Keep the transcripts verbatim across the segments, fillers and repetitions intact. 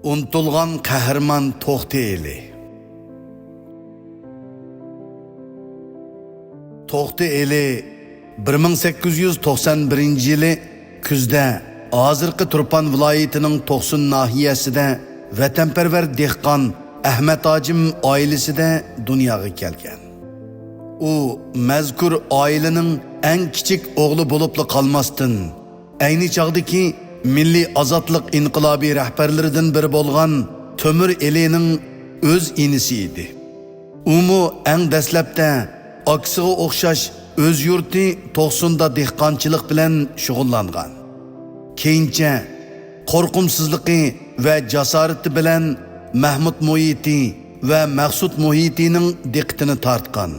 ئۇنتۇلغان قەھرىمان توختى ئېلى. توختى ئېلى بىر مىڭ سەككىز يۈز توقسان بىرىنچى يىلى كۈزدە ھازىرقى تۇرپان ۋىلايىتىنىڭ توقسۇن ناھىيەسىدە ۋەتەنپەرۋەر دېھقان ئەھمەت ھاجىم ئائىلىسىدە دۇنياغا كەلگەن. ئۇ مەزكۇر ئائىلىنىڭ ئەڭ كىچىك ئوغلى بولۇپلا قالماستىن، ئەينى چاغدىكى مىللىي ئازادلىق ئىنقىلابى رەھبەرلىرىدىن بىرى بولغان تۆمۈر ئېلىنىڭ ئۆز ئىنىسى ئىدى. ئۇمۇ ئەڭ دەسلەپتە ئاكىسىغا ئوخشاش ئۆز يۇرتى توقسۇندا دېھقانچىلىق بىلەن شۇغۇللانغان. كېيىنچە قورقۇمسىزلىقى ۋە جاسارىتى بىلەن مەھمۇد مۇھىتى ۋە مەخسۇت مۇھىتىنىڭ دىققىتىنى تارتقان.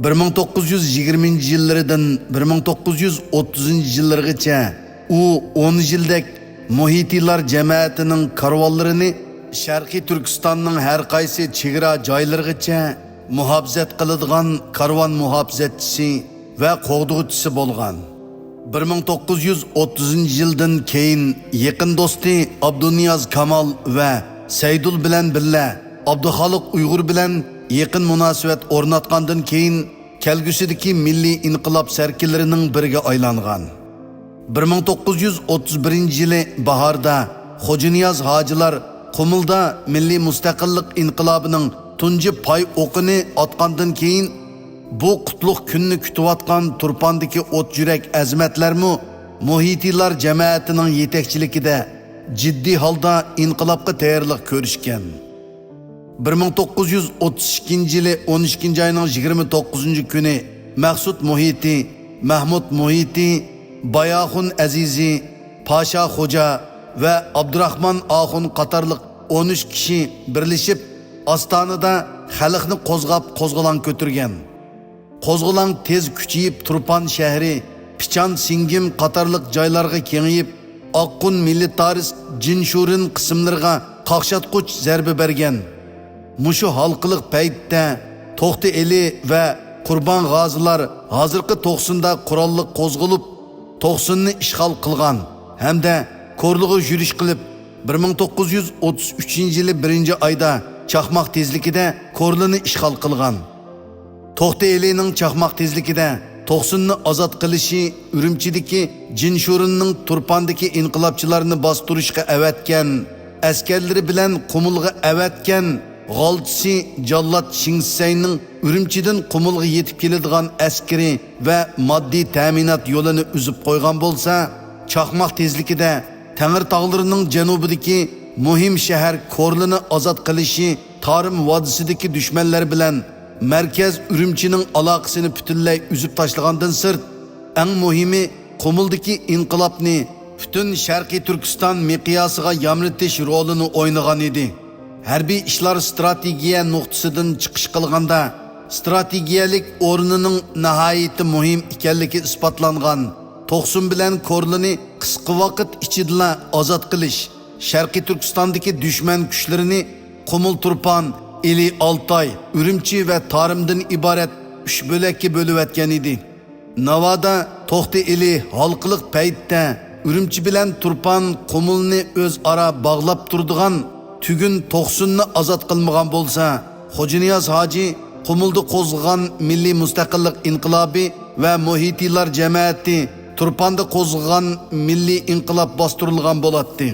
بىر مىڭ توققۇز يۈز يىگىرمىنچى يىللىرىدىن بىر مىڭ توققۇز يۈز ئوتتۇزىنچى يىللىرىغىچە ئۇ ئون يىلدەك مۇھىتىلار جەمەتىنىڭ كارۋانلىرىنى شەرقىي تۈركىستاننىڭ ھەر قايسى چېگرا جايلىرىغىچە مۇھاپىزەت قىلىدىغان كارۋان مۇھاپىزەتچىسى ۋە قوغدىغۇچىسى بولغان. بىر مىڭ توققۇز يۈز ئوتتۇزىنچى يىلدىن كېيىن يېقىن دوستى ئابدۇنىياز كامال ۋە سەيدۇل بىلەن بىللە ئابدۇخالىق ئۇيغۇر بىلەن يېقىن مۇناسىۋەت ئورناتقاندىن كېيىن، كەلگۈسىدىكى مىللىي ئىنقىلاب سەركىلىرىنىڭ بىرىگە ئايلانغان. بىر مىڭ توققۇز يۈز ئوتتۇز بىرىنچى يىلى باھاردا خوجانىياز ھاجىلار قۇمۇلدا مىللىي مۇستەقىللىق ئىنقىلابىنىڭ تۇنجى پاي ئوقىنى ئاتقاندىن كېيىن، بۇ قۇتلۇق كۈننى كۈتۈۋاتقان تۇرپاندىكى ئوت يۈرەك ئەزىمەتلەرمۇ مۇھىتىلار جەمەتىنىڭ يېتەكچىلىكىدە جىددىي ھالدا ئىنقىلابقا تەييارلىق كۆرۈشكەن. بىر مىڭ توققۇز يۈز ئوتتۇز ئىككىنچى يىلى ئون ئىككىنچى ئاينىڭ يىگىرمە توققۇزىنچى كۈنى مەخسۇت مۇھىتى، مەھمۇد مۇھىتى، باياخۇن ئەزىزى، پاشا خوجا ۋە ئابدۇراخمان ئاخۇن قاتارلىق ئون ئۈچ كىشى بىرلىشىپ، ئاستانىدا خەلقنى قوزغاپ قوزغىلاڭ كۆتۈرگەن. قوزغىلاڭ تېز كۈچىيىپ، تۇرپان شەھىرى، پىچان سىڭگىم قاتارلىق جايلارغا كېڭىيىپ، ئاققۇن مىلىتارىست جىنشۇرىن قىسىملىرىغا قاقشاتقۇچ زەربە بەرگەن. مۇشۇ ھالقىلىق پەيتتە توختى ئېلى ۋە قۇربان غازىلار ھازىرقى توقسۇندا قوراللىق قوزغىلىپ، توقسۇننى ئىشغال قىلغان ھەمدە كورلىغا يۈرۈش قىلىپ، بىر مىڭ توققۇز يۈز ئوتتۇز ئۈچىنچى يىلى بىرىنچى ئايدا چاقماق تېزلىكىدە كورلىنى ئىشغال قىلغان. توختى ئېلىنىڭ چاقماق تېزلىكىدە توقسۇننى ئازاد قىلىشى ئۈرۈمچىدىكى جىنشۇرىننىڭ تۇرپاندىكى ئىنقىلابچىلارنى باستۇرۇشقا ئەۋەتكەن ئەسكەرلىرى بىلەن قۇمۇلغا ئەۋەتكەن غالچىسى جاللات شىڭسەينىڭ ئۈرۈمچىدىن قۇمۇلغا يېتىپ كېلىدىغان ئەسكىرى ۋە ماددىي تەمىنات يولىنى ئۈزۈپ قويغان بولسا، چاقماق تېزلىكىدە تەڭرىتاغلىرىنىڭ جەنۇبىدىكى مۇھىم شەھەر كورلىنى ئازاد قىلىشى تارىم ۋادىسىدىكى دۈشمەنلەر بىلەن مەركەز ئۈرۈمچىنىڭ ئالاقىسىنى پۈتۈنلەي ئۈزۈپ تاشلىغاندىن سىرت، ئەڭ مۇھىمى قۇمۇلدىكى ئىنقىلابنى پۈتۈن شەرقىي تۈركىستان مىقياسىغا يامرىتىش رولىنى ئوينىغان ئىدى. ھەربىي ئىشلار ئىستراتېگىيە نۇقتىسىدىن چىقىش قىلغاندا، ئىستراتېگىيەلىك ئورنىنىڭ ناھايىتى مۇھىم ئىكەنلىكى ئىسپاتلانغان توقسۇن بىلەن كورلىنى قىسقا ۋاقىت ئىچىدىلا ئازاد قىلىش شەرقىي تۈركىستاندىكى دۈشمەن كۈچلىرىنى قۇمۇل تۇرپان، ئىلى ئالتاي، ئۈرۈمچى ۋە تارىمدىن ئىبارەت ئۈچ بۆلەككە بۆلۈۋەتكەن ئىدى. ناۋادا توختى ئېلى ھالقىلىق پەيتتە ئۈرۈمچى بىلەن تۇرپان قۇمۇلنى ئۆزئارا باغلاپ تۇرىدىغان تۈگۈن توقسۇننى ئازاد قىلمىغان بولسا، خوجانىياز ھاجى قۇمۇلدا قوزغىغان مىللىي مۇستەقىللىق ئىنقىلابى ۋە مۇھىتىلار جەمەتى تۇرپاندا قوزغىغان مىللىي ئىنقىلاب باستۇرۇلغان بولاتتى.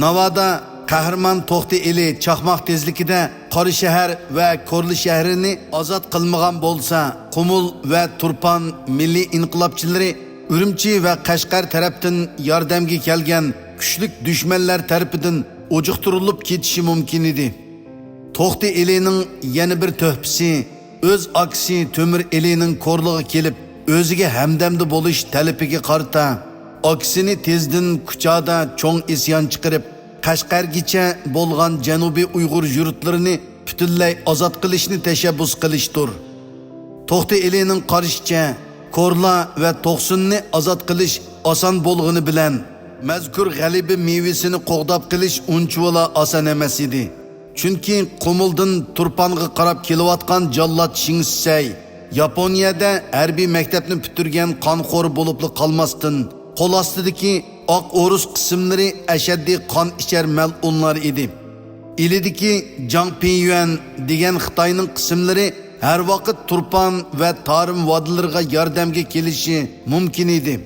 ناۋادا قەھرىمان توختى ئېلى چاقماق تېزلىكىدە قاراشەھەر ۋە كورلا شەھىرىنى ئازاد قىلمىغان بولسا، قۇمۇل ۋە تۇرپان مىللىي ئىنقىلابچىلىرى ئۈرۈمچى ۋە قەشقەر تەرەپتىن ياردەمگە كەلگەن كۈچلۈك دۈشمەنلەر تەرىپىدىن ئۇجۇقتۇرۇلۇپ كېتىشى مۇمكىن ئىدى. توختى ئېلىنىڭ يەنە بىر تۆھپىسى، ئۆز ئاكىسى تۆمۈر ئېلىنىڭ كورلىغا كېلىپ، ئۆزىگە ھەمدەمدە بولۇش تەلىپىگە قارىتا، ئاكىسىنى تېزدىن كۇچادا چوڭ ئىسيان چىقىرىپ، قەشقەرگىچە بولغان جەنۇبىي ئۇيغۇر يۇرتلىرىنى پۈتۈنلەي ئازاد قىلىشنى تەشەببۇس قىلىشتۇر. توختى ئېلىنىڭ قارىشىچە، كورلا ۋە توقسۇننى ئازاد قىلىش ئاسان بولغىنى بىلەن، مەزكۇر غەلىبە مېۋىسىنى قوغداپ قېلىش ئۇنچىۋالا ئاسان ئەمەس ئىدى. چۈنكى قۇمۇلدىن تۇرپانغا قاراپ كېلىۋاتقان جاللات شىڭسىسەي ياپونىيەدە ھەربىي مەكتەپنى پۈتتۈرگەن قانخور بولۇپلا قالماستىن، قول ئاستىدىكى ئاق ئورۇس قىسىملىرى ئەشەددىي قان ئىچەر مەلئۇنلار ئىدى. ئىلىدىكى جاڭ پىيۈەن دېگەن خىتاينىڭ قىسىملىرى ھەر ۋاقىت تۇرپان ۋە تارىم ۋادىلىرىغا ياردەمگە كېلىشى مۇمكىن ئىدى.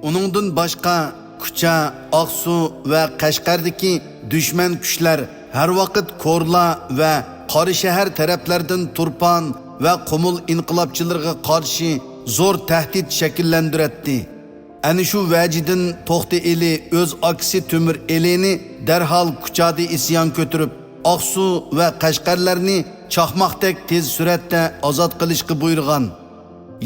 ئۇنىڭدىن باشقا، كۇچا، ئاقسۇ ۋە قەشقەردىكى دۈشمەن كۈچلەر ھەر ۋاقىت كورلا ۋە قاراشەھەر تەرەپلەردىن تۇرپان ۋە قۇمۇل ئىنقىلابچىلىرىغا قارشى زور تەھدىت شەكىللەندۈرەتتى. ئەنە شۇ ۋەجىدىن توختى ئېلى ئۆز ئاكىسى تۆمۈر ئېلىنى دەرھال كۇچادا ئىسيان كۆتۈرۈپ، ئاقسۇ ۋە قەشقەرلەرنى چاقماقتەك تېز سۈرئەتتە ئازاد قىلىشقا بۇيرۇغان.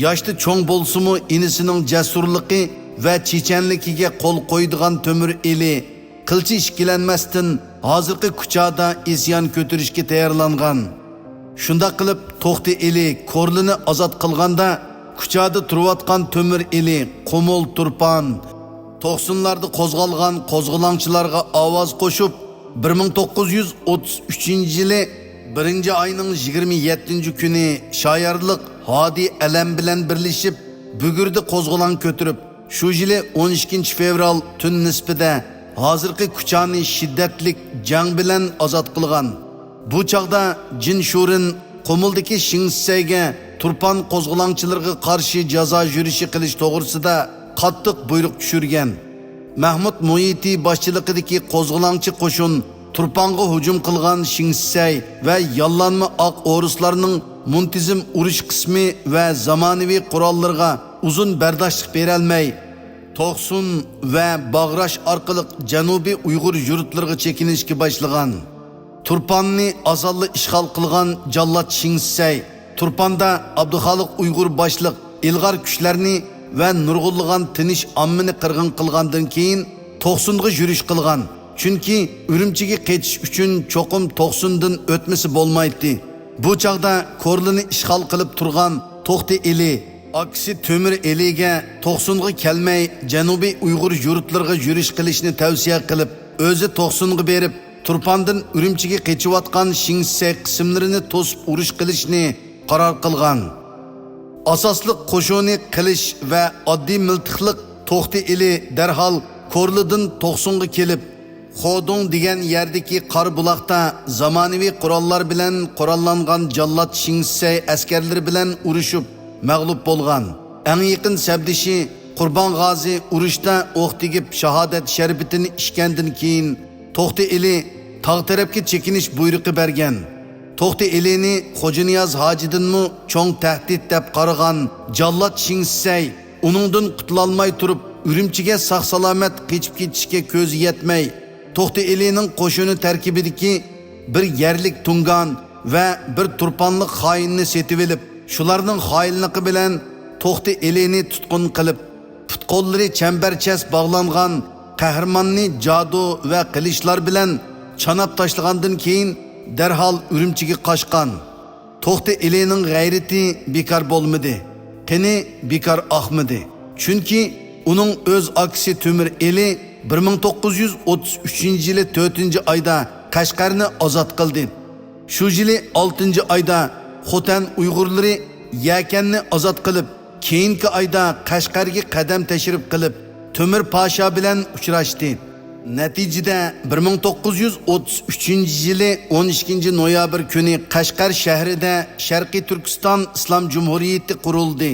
ياشتا چوڭ بولسىمۇ، ئىنىسىنىڭ جەسۇرلۇقى ۋە چېچەنلىكىگە قول قويىدىغان تۆمۈر ئېلى قىلچە ئىككىلەنمەستىن ھازىرقى كۇچادا ئىسيان كۆتۈرۈشكە تەييارلانغان. شۇنداق قىلىپ، توختى ئېلى كورلىنى ئازاد قىلغاندا، كۇچادا تۇرۇۋاتقان تۆمۈر ئېلى، قۇمۇل تۇرپان، توقسۇنلاردا قوزغالغان قوزغىلاڭچىلارغا ئاۋاز قوشۇپ، بىر مىڭ توققۇز يۈز ئوتتۇز ئۈچىنچى يىلى بىرىنچى ئاينىڭ يىگىرمە يەتتىنچى كۈنى شايارلىق ھادى ئەلەم بىلەن بىرلىشىپ، بۈگۈردە قوزغىلاڭ كۆتۈرۈپ، شۇ يىلى ئون ئىككىنچى فېۋرال تۈن نىسپىدە ھازىرقى كۇچانى شىددەتلىك جەڭ بىلەن ئازاد قىلغان. بۇ چاغدا جىن شۇرىن قۇمۇلدىكى شىڭسىسەيگە تۇرپان قوزغىلاڭچىلىرىغا قارشى جازا يۈرۈشى قىلىش توغرىسىدا قاتتىق بۇيرۇق چۈشۈرگەن. مەھمۇد مۇھىتى باشچىلىقىدىكى قوزغىلاڭچى قوشۇن تۇرپانغا ھۇجۇم قىلغان شىڭسىسەي ۋە ياللانما ئاق ئورۇسلارنىڭ مۇنتىزىم ئۇرۇش قىسمى ۋە زامانىۋى قوراللىرىغا ئۇزۇن بەرداشلىق بېرەلمەي، توقسۇن ۋە باغراش ئارقىلىق جەنۇبىي ئۇيغۇر يۇرتلىرىغا چېكىنىشكە باشلىغان. تۇرپاننى ئاسانلا ئىشغال قىلغان جاللات شىڭسىسەي تۇرپاندا ئابدۇخالىق ئۇيغۇر باشلىق ئىلغار كۈچلەرنى ۋە نۇرغۇنلىغان تىنچ ئاممىنى قىرغىن قىلغاندىن كېيىن، توقسۇنغا يۈرۈش قىلغان. چۈنكى ئۈرۈمچىگە قېچىش ئۈچۈن چوقۇم توقسۇندىن ئۆتمىسە بولمايتتى. بۇ چاغدا كورلىنى ئىشغال قىلىپ تۇرغان توختى ئېلى ئاكىسى تۆمۈر ئېلىگە توقسۇنغا كەلمەي، جەنۇبىي ئۇيغۇر يۇرتلىرىغا يۈرۈش قىلىشنى تەۋسىيە قىلىپ، ئۆزى توقسۇنغا بېرىپ، تۇرپاندىن ئۈرۈمچىگە قېچىۋاتقان شىڭسىسەي قىسىملىرىنى توسۇپ ئۇرۇش قىلىشنى قارار قىلغان. ئاساسلىق قوشۇنى قىلىچ ۋە ئاددىي مىلتىقلىق توختى ئېلى دەرھال كورلىدىن توقسۇنغا كېلىپ، خودۇڭ دېگەن يەردىكى قارا بۇلاقتا زامانىۋى قوراللار بىلەن قوراللانغان جاللات شىڭسىسەي ئەسكەرلىرى بىلەن ئۇرۇشۇپ، مەغلۇپ بولغان. ئەڭ يېقىن سەپدىشى قۇربان غازى ئۇرۇشتا ئوق تېگىپ شاھادەت شەربىتىنى ئىچكەندىن كېيىن، توختى ئېلى تاغ تەرەپكە چېكىنىش بۇيرۇقى بەرگەن. توختى ئېلىنى خوجانىياز ھاجىدىنمۇ چوڭ تەھدىت دەپ قارىغان جاللات شىڭسىسەي ئۇنىڭدىن قۇتۇلالماي تۇرۇپ، ئۈرۈمچىگە ساق-سالامەت قېچىپ كېتىشكە كۆزى يەتمەي، توختى ئېلىنىڭ قوشۇنى تەركىبىدىكى بىر يەرلىك تۇڭگان ۋە بىر تۇرپانلىق خائىننى سېتىۋېلىپ، شۇلارنىڭ خائىنلىقى بىلەن توختى ئېلىنى تۇتقۇن قىلىپ، پۇت-قوللىرى چەمبەرچاس باغلانغان قەھرىماننى جادۇ ۋە قىلىچلار بىلەن چاناپ تاشلىغاندىن كېيىن، دەرھال ئۈرۈمچىگە قاچقان. توختى ئېلىنىڭ غەيرىتى بىكار بولمىدى، قېنى بىكار ئاقمىدى. چۈنكى ئۇنىڭ ئۆز ئاكىسى تۆمۈر ئېلى بىر مىڭ توققۇز يۈز ئوتتۇز ئۈچىنچى يىلى تۆتىنچى ئايدا قەشقەرنى ئازاد قىلدى. شۇ يىلى ئالتىنچى ئايدا خوتەن ئۇيغۇرلىرى يەكەننى ئازاد قىلىپ، كېيىنكى ئايدا قەشقەرگە قەدەم تەشرىپ قىلىپ، تۆمۈر پاشا بىلەن ئۇچراشتى. نەتىجىدە، بىر مىڭ توققۇز يۈز ئوتتۇز ئۈچىنچى يىلى ئون ئىككىنچى نويابىر كۈنى قەشقەر شەھىرىدە شەرقىي تۈركىستان ئىسلام جۇمھۇرىيىتى قۇرۇلدى.